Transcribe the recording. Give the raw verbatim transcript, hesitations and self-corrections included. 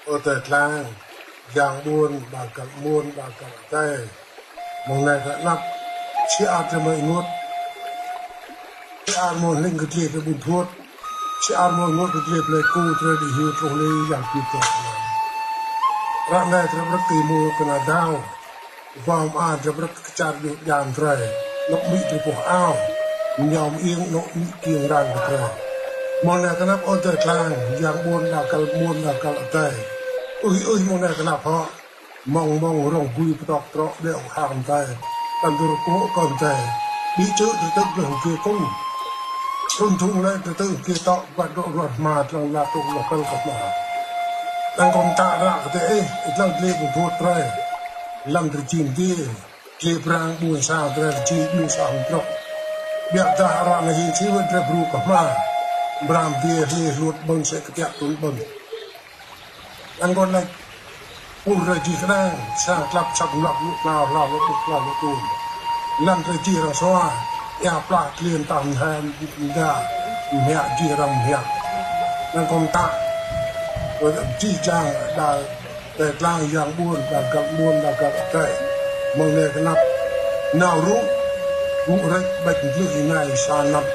Ơ adei tlang, yang ƀuôn, đa găl ƀuôn, đa găl adei. Mơ̆ng anei kơ anăp, si ar drei mơ̆ng ênguôt, si ar mơ̆ng hlĭng kơ dliê drei ƀuôn thuôt, si ar mơ̆ng ênguôt kơ dliê Pleiku drei đĭ hiu truh lĕ yang bi truh. Ară anei drei ƀrơ̆k kơ êmô kơ nao dao. Ba mơar drei ƀrơ̆k kơ čar djuh djam drei, anôk amĭ drei boh ao, mñao mơiêng anôk amĭ kiêng rang kơ drei. Mơ̆ng anei kơ anăp ơ adei tlang, yang ƀuôn, đa găl ƀuôn, đa găl adei. Ưh ưh mơ̆ng anei kơ anăp hŏ. Mơ̆ng mơ̆ng rŏng gui ptŏk trŏ ƀlĕ hŏng hang adei. Tăn dur kô̆ kơ adei. Bi čư̆ drei tŭ dleh kơ kung. Thŭn thŭn lĕ drei tŭ kơ tŏ ƀuh dŏ ruah hma dlăng la tŭ la kăl kơ hma. Dăng kơ mtă ră kơ adei ih, ih dlăng dliê ƀuôn thuôt drei. Lăn drei jing dliê. Dliê brang ƀuôn sang drei jing ƀuôn sang hŏng trŏ. Ƀiădah ară anei hing si wăt drei bru kơ hma. Bram dliê hli hluôt ƀơ̆ng sĕ ktiă tŭn ƀơ̆ng. Anăn kơ lač, pur drei jih kđang, sang tlăp săp mlăp lŭ tlao, hlao lŭ ƀŭk hlao lŭ tŭn. Lăn drei jih arăng sua, êa plah dliê mtah mhai mda, mhiă jih arăng mhiă. Anăn kơ mtă, jih jang đa adei tlang yang ƀuôn, đa găl ƀuôn, đa găl adei. Mơ̆ng anei kơ anăp, nao rŭ, rŭ rĕč ƀêč mdlưh ênai sa anăp.